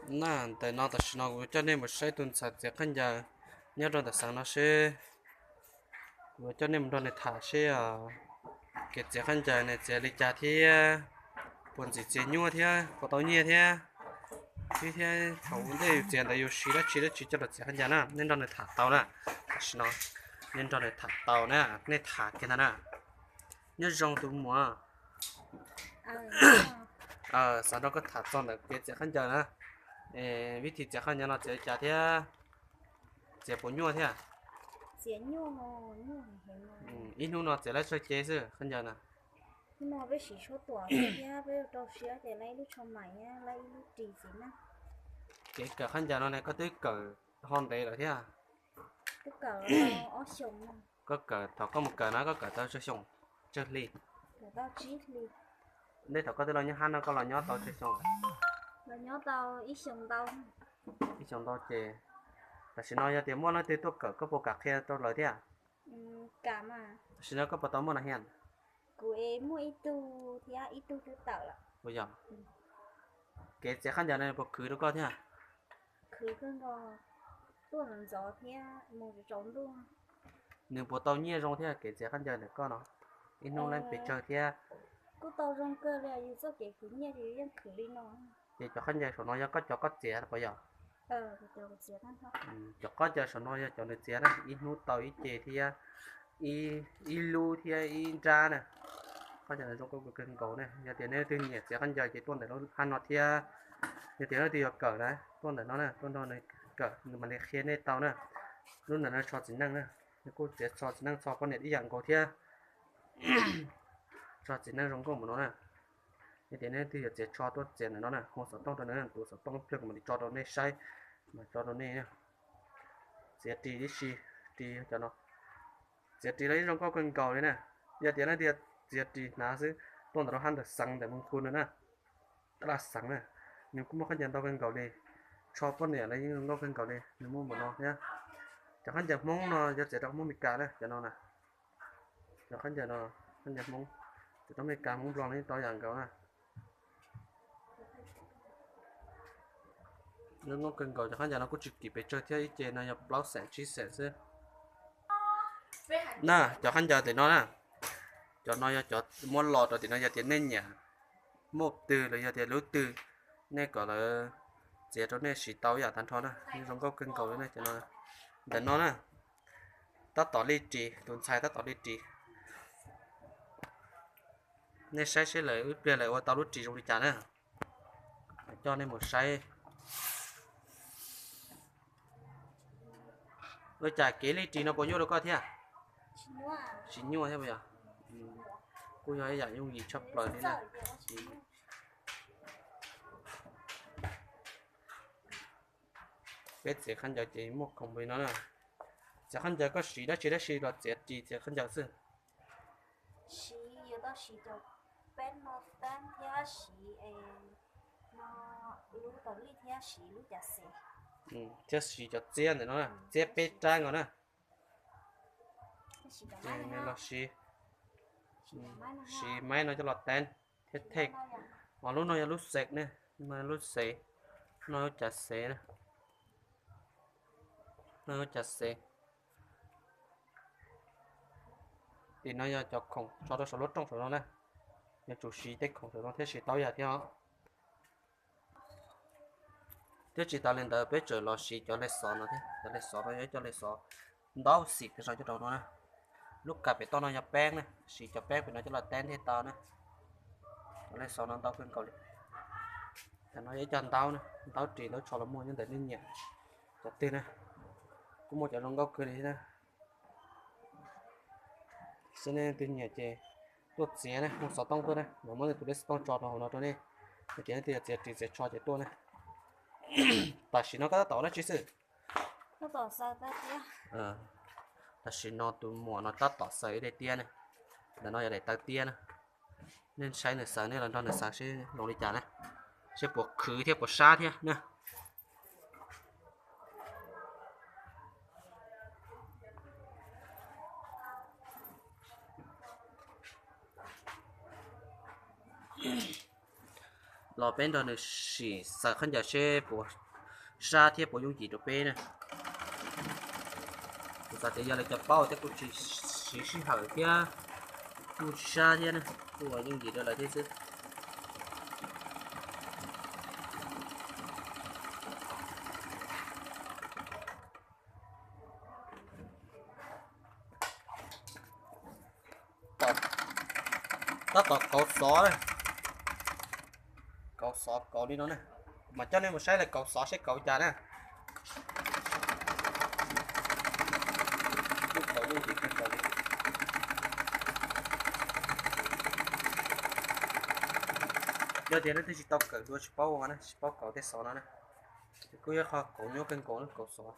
Na, ntawm no tam sim no kuv coj nej mus saib tus ntxhais txiav khaub ncaws nyob rau ntawm xeev no seb, kuv coj nej mus nrog nws tham seb kev txiav khaub ncaws nws txiav li cas thiab puas ntxim txiav nyuaj thiab puas tau nyiaj thiab, thiab thaum ntej yus txiav ntawd yus siv dab tsi dab tsi coj los txiav khaub ncaws na, nej nrog nws tham tau na. Tam sim no nej nrog nws tham tau na, nej tham kiag ntag na. Nyob zoo tus muam. Xav nrog koj tham txog ntawm kev txiav khaub ncaws na. Vib thim txiav khaub ncaws no txiav li cas thiab txiav puas nyuaj thiab? Ib hnub no txiav lab tsawg ce xwb khaub ncaws na? Kev kawm khaub ncaws no ne koj twb kawm ho ntev lawm thiab? Koj kawm thaum koj mus kawm na koj kawm tau tsawg xyoo, tsawg hli? Ntej thaum koj twb los nyob hab no koj los nyob tau tsawg xyoo? Ib xyoo ntau ces, tam sim no yog tias muaj leej twg tuaj kawm koj puas kam qhia rau lawv thiab? Tam sim no koj puas tau muaj nas hias? Puas yog? Kev txiav khaub ncaws no puas khwv rau koj thiab? Nws puas tau nyiaj zoo thiab kev txiav khaub ncaws ntawm koj no? Ib hnub leej pes tsawg thiab? Ces cov khaub ncaws saum no yog koj cov koj txiav puas yog? Cov khaub ncaws saum no yog cov nws txiav na, ib hnub tau ib ce thiab, ib lub thiab ib nrab na. Khaub ncaws no zoo nkauj kawg nkaus na, yog tias nej leej twg nyiam txiav khaub ncaws ces tuaj ntawm lub hab no thiab. Yog tias nej leej twg yuav kawm na tuaj ntawm no na, tuaj nrog nws kawm nws mam li qhia nej tau na. Lub ntawm no tsho txiv neej na, nws kuj txiav tsho txiv neej tsho poj niam ib yam nkaus thiab. Tsho txiv neej zoo nkauj npaum no na. Yog tias nej leej twg yuav txiav tsho tuaj txiav ntawm no na, hu xov tooj rau nws, tus xov tooj ib pliag kuv mam li tso rau nej saib, mam tso rau nej. Txiav ris tib si, ris cov no, txiav ris los yeej zoo nkauj kawg nkaus li na. Yog tias leej twg txiav ris hnav xwb, tuaj ntawm lub hab ntawm xeev ntawm Moos Khu no na, tab laj xeev na, nws kuj muaj khaub ncaws ntau kawg nkaus li. Tsho poj niam los yeej zoo nkauj kawg nkaus li, nws muaj npaum no thiab. Cov khaub ncaws Hmoob no yog txiav rau Hmoob Mes Kas na, cov no na. Cov khaub ncaws no, khaub ncaws Hmoob, txiav rau Mes Kas Hmoob Nplog los yeej tau ib yam nkaus na. Zoo nkauj kawg nkaus, cov khaub ncaws no kuj tsis kim pes tsawg thiab, ib ce no yog plaub xees tsib xees xwb. Na, cov khaub ncaws tim no na, cov no yog cov muab los rau tim no, yog tias nej nyiam muaj twg los yog tias lub twg, nej kom lawv txiav rau nej siv tau ib yam tag nrho na, zoo nkauj kawg nkaus li na cov no. Ntawm no na, tab tom li ris, tus ntxhais tab tom li ris. Nej saib seb lawv ib pliag lawv ua tau lub ris zoo li cas na. Coj nej mus saib. Ua cas kev li ris no puas nyuaj rau koj thiab? Tsis nyuaj thiab puas yog? Kuj yog ib yam yooj yim tshaj plaws li na. Peb txiav khaub ncaws ces muaj khoom li no na. Txiav khaub ncaws koj siv dab tsi dab tsi los txiav ris txiav khaub ncaws xwb? Thiab siv cov txiab ntawm no, txiab peb rab nkaus na. Nws los siv, siv maib no coj los teeb thiab thej. Ho lub no yog lub xev ne, no lub xev, no lub cav xev na, no lub cav xev. Tim no yog cov khoom tso rau saum lub rooj saum no na. Yuav tsum siv tej khoom saum no thiaj siv tau yam thiab os. Thiab tsis tas li ntawd peb tseem los siv cov leg xov no thiab. Cov leg xov no yog ib co leg xov ntaub xim kawg nkaus coj rau no na. Lub kas pem toj no yog peeb na, siv cov peeb pem no coj los teeb thiaj tau na. Cov leg xov no ntau kawg nkaus li. Cov no yog ib co ntaub na, ntaub ris ntaub tsho los muaj nyob ntawm nej nyiam cov twg na. Kuj muaj cov zoo nkauj kawg li thiab na. Xyov nej leej twg nyiam ces tuaj txiav na, muaj xov tooj tuaj na, mam muab nws tus lej xov tooj tso rau hauv no rau nej. Yog tias nej leej twg yuav txiav ris txiav tsho ces tuaj na. Tam sim no koj tab tom ua dab tsi xwb? Tam sim no tus muam no tab tom xaws ib daim tiab ne. Ntawm no yog daim taw tiab na. Nej saib nws xaws, nej los nrog nws xaws seb zoo li cas na, seb puas khwv thiab puas sab thiab na. los peb nrog nws sim xaws khaub ncaws seb puas sab thiab puas yooj yim rau peb na. Kuv xav tias yog lawv cov paub thiab kuj tsis siv sij hawm thiab kuj tsis sab thiab na, kuj ua yooj yim rau lawv thiab xwb. Tab tom kauv xov, kauv xov kauv li no na, mas coj nej mus saib lawv kauv xov seb kauv cas na. Yog tias leej twg tsis tau kawm dua tsis paub ua na, tsis paub kauv tej xov no na, kuj yog qhov kauv nyuaj kawg nkaus kauv xov.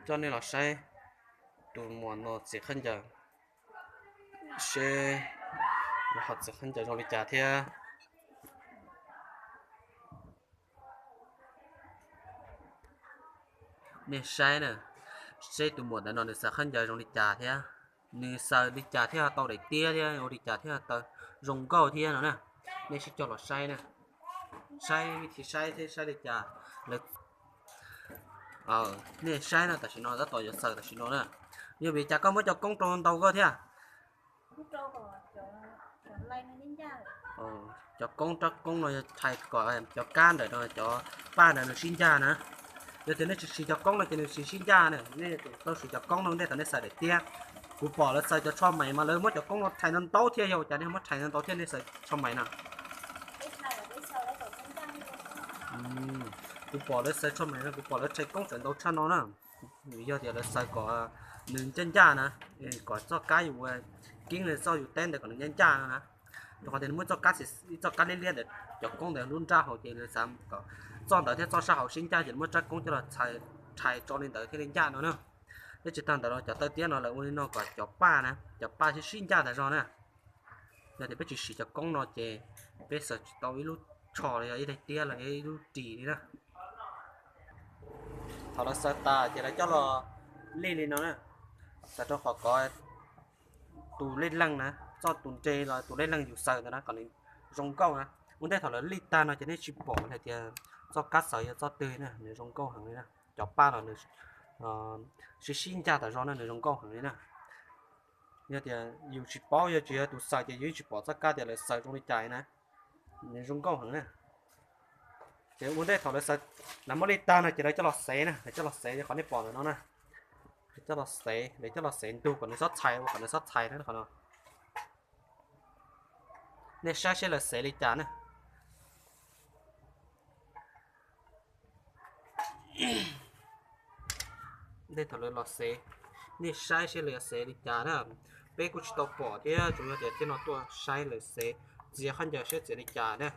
Coj nej los saib tus muam no txiav khaub ncaws, seb ho txiav khaub ncaws zoo li cas thiab. Nej saib na, seb tus muam ntawm no nws xaws khaub ncaws zoo li cas thiab, nws xaws li cas thiaj ho tau daim tiab thiab ua li cas thiaj ho tau zoo nkauj thiab no na. Nej sib coj los saib na, saib vij thi saib thiab saib li cas lawv. Nej saib no, tam sim no tab tom yuav xaws tam sim no na. Yog vim cas koj muab cov koob rau ntau koj thiab? Cov koob rab koob no yog hais kom cov kab ntawm no, cov paj ntawm nws sib ncaj na. Yog tias nej tsis siv cov koob no ces nws tsis sib ncaj na. Nej tau siv cov koob no ntej thaum nej xaws daim tiab. Kuv pom lawv xaws cov tsho mais mas lawv muab cov koob no rhais ntau ntau thiab, yog ua cas nej muab rhais ntau ntau thiab nej xaws tsho mais na? Kuv pom lawv xaws tsho mais no, kuv pom lawv rhais koob tseem ntau tshaj no na. Yog tias lawv xaws kom nws ncaj ncaj na, kom txoj kab yus ua keeb, txoj yus teb ntawd kom nws ncaj ncaj no na. Rau qhov tias nws muab txoj kab, ib txoj kab liab liab ntawd, cov koob ntawd lub nrab hauv ces lawv xav kom txoj ntawd thiab txoj sab hauv sib ncaj ces lawv muab rab koob coj los rhais rau li ntawd thiaj li ncaj no na. Thiab tsis tag ntawd los cov taw tiab no lawv ua li no kom cov paj na, cov paj sib sib ncaj tas zog na. Yog tias peb tsis siv cov koob no ces peb xaws tsis tau ib lub tsho los yog ib daim tiab los yog ib lub ris li na. Thaum lawv xaws tas ces lawv coj los lij li no na, xaws rau qhov kom tus lej leej na, txoj tus nres los tus lej leej yus xaws ntawd na kom nws zoo nkauj na. Ua ntej thaum lawv lij tag no ces nej tsis pom hais tias txoj kab xaws yog txoj twg na, nws zoo nkauj heev li na. Cov paj los nws sib sib ncaj tas zog na, nws zoo nkauj heev li na. Yog tias yus tsis paub, yog tsis yog tus xaws ces yus yeej tsis pom txoj kab tias lawv xaws zoo li cas na. Nws zoo nkauj heev na. Ces ua ntej thaum lawv xaws, lawv muab lij tag no ces lawv coj los xev na, lawv coj los xev li qhov nej pom ntawm no na. Lawv coj los xev, lawv coj los xev ntug kom nws txhob txhais, ua kom nws txhob txhais na qhov no. Nej saib seb lawv xev li cas na. Ntej thaum lawv los xev, nej saib seb lawv xev li cas na. Peb kuj tsis tau pom thiab, tsuas yog tias thiaj no tuaj saib lawv xev, txiav khaub ncaws seb txiav li cas na.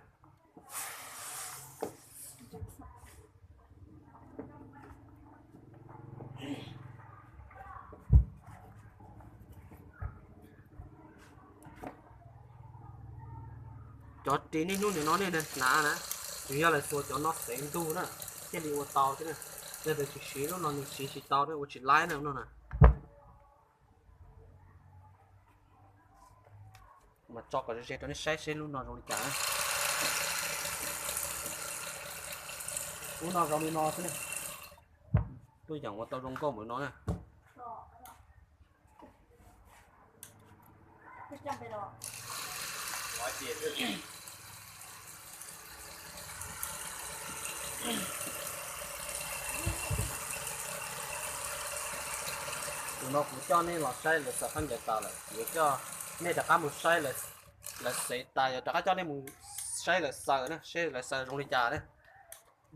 Cov ris niaj hnub nim no nej hnav na, nws yog lawv xuas cov no xev ntug na, thiaj li ua tau thiab na. Yog tias tsis siv lub no nws siv tsis tau thiab, ua tsis laib na no na. Mas tso kom ze ze rau nej saib seb lub no zoo li cas. Lub no zoo li no xwb na. Tuaj yeem ua tau zoo nkauj npaum no na. Tus no kuv coj nej los saib lawv xaws khaub ncaws tas lawm, yuav coj nej rov qab mus saib lawv xev tas, yuav rov qab coj nej mus saib lawv xaws na, seb lawv xaws zoo li cas na.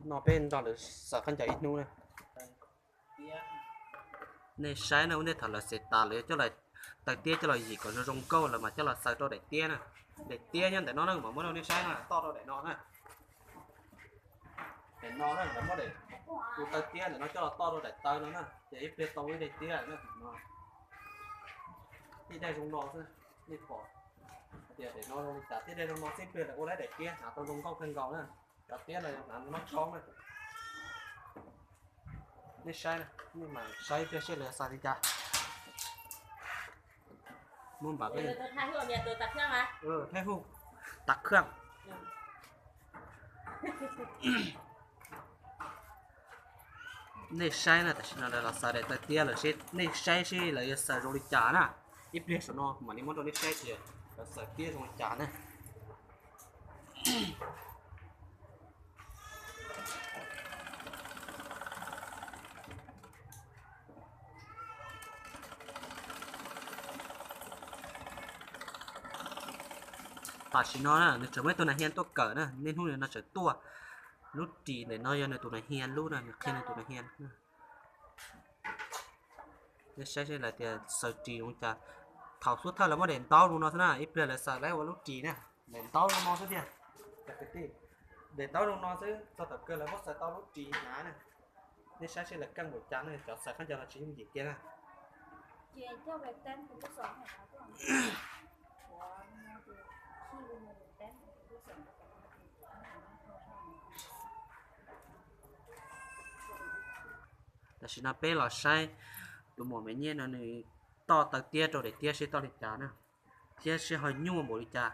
No peb nrog lawv xaws khaub ncaws ib hnub na. Nej saib na, ua ntej thaum lawv xev tas lawv yuav coj lawv taw tiab coj los yim kom zoo zoo nkauj lawm mas coj los xaws rau daim tiab na. Daim tiab nyob ntawm no na, mas muab rau nej saib na, toj rau daim no na. Daim no na, lawv muab daim, tus taw tiab ntawm no coj los toj rau daim taw no na, ces ib pliag tau ib daim tiab na. Tib daim zoo no xwb, nej pom tias daim no zoo li cas, tib daim zoo no xwb ib pliag lawv ua lawv daim tiab hnav tau zoo nkauj kawg nkaus na. Cov tiab no hnav noj tshoob na. Nej saib, nej mam saib pliag seb lawv xaws li cas. Muab npam peb, thaij huj, tag kheej. Nej saib na, tam sim no lawv los xaws daim tawv tiab lawm, nej saib seb lawv yuav xaws zoo li cas na. Ib pliag saum no mam li muab rau nej saib tias lawv xaws tiab zoo li cas na. Tam sim no na nws tseem muaj ib tug nas hia tuaj kawm na, niaj hnub no tseem tuaj. Lub ris ntawm no yog nws tus nas hia lub na, nws qhia nws tus nas hia. Nej saib seb lawv tias xaws ris zoo li cas. Thaum xub thawj lawv muab daim ntaub zoo no xwb na, ib pliag lawv xaws lawv ua lub ris na, daim ntaub zoo no xwb tiag. Daim ntaub zoo no xwb, txog thaum kawg lawv muab xaws tau lub ris hnav na. Nej saib seb lawv keej npaum cas na, cov xaws khaub ncaws no tsis yooj yim kiag na. Tam sim no peb los saib tus muam me nyiaj no nws toj tawv tiab rau daim tiab seb toj li cas na, thiab seb ho nyuaj npaum li cas.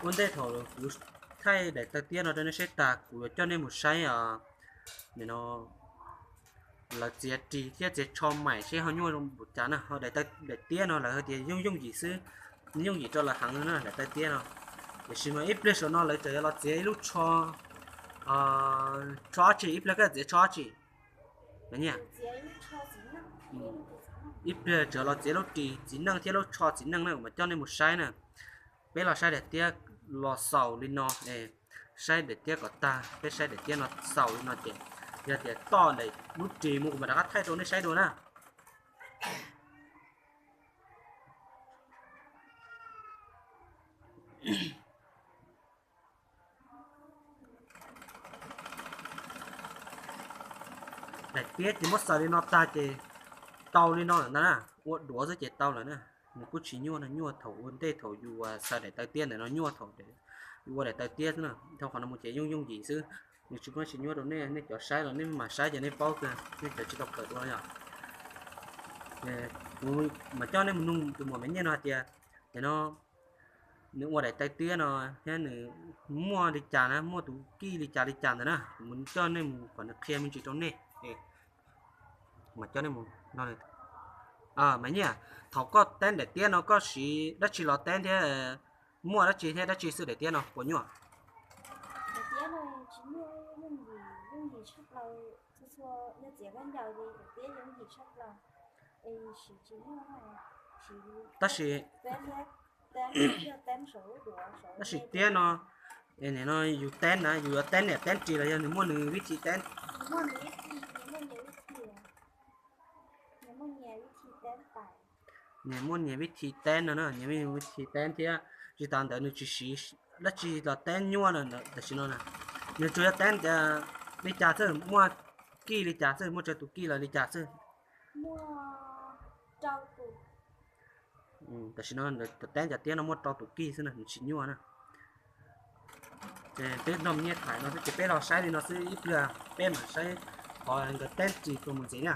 Ua ntej thaum kuv thaij daim tawv tiab no rau nej saib tag, kuv yuav coj nej mus saib no lawv txiav ris thiab txiav tsho maim seb ho nyuaj zoo npaum cas na. Ho daim tiab no lawv hais tias yooj yooj yim xwb, yooj yim rau lawv heev na daim tawv tiab no. Tiam sis mas ib pliag saum no lawv tseem yuav los txiav ib lub tsho, tsho dab tsi, ib pliag koj txiav tsho dab tsi? Ib pliag tseem los txiav lub ris txiv neej thiab lub tsho txiv neej na, kuv mam coj nej mus saib na. Peb los saib daim tiab los xaus li no, saib daim tiab kom tag, peb saib daim tiab no xaus li no ces yog tias toj daim lub ris mus kuv mam rov qab thaij rau nej saib dua na. Daim tiab ces muab xaws li no tag ces tau li no lawm ntag na, ua duav xwb ces tau lawm na. Nws kuj tsis nyuaj no, nyuaj thaum ua ntej thaum yus xaws daim tawv tiab ntawm no, nyuaj thaum yus ua daim tawv tiab xwb na. Dhau qhov no mus ces yooj yooj yim xwb, nws tsis muaj tsis nyuaj rau nej, nej cov saib los nej mam saib ces nej paub kawg, nej cov tsis tau kawm dua yom. Kuv mam coj nej mus nug tus muam me nyiaj no hais tias, ces no nws ua daim tawv tiab no thiab nws muaj li cas na, muaj tus kij li cas li cas ntawd na, kuv mus coj nej mus kom nws qhia me ntsis rau nej. Mas coj nej mus no. Mas nyiaj, thaum koj teeb daim tiab no koj siv dab tsi los teeb thiab muaj dab tsi thiab dab tsi xwb daim tiab no puas nyuaj? Tab sis, tab sis tiab no, no yus teeb na, yus yuav teeb niam teeb ris los yog nws muaj nws vib thi teeb? Nyias muaj nyias vib thi teeb no na, nyias muaj nyias vib thi teeb thiab. Tsis tas ntawd nws tsis siv dab tsi los teeb nyuaj na, tam sim no na. Nws tsuas yog teeb tias li cas xwb, muaj kij li cas xwb, muaj tsawg tus kij los li cas xwb. Tam sim no teeb cov tiab no muaj rau tus kij xwb na, nws tsis nyuaj na. Ces peb nrog me nyiaj tham no xwb ces peb los saib li no xwb, ib pliag peb mam saib qhov nkawd teeb ris puas mus ntxiv na.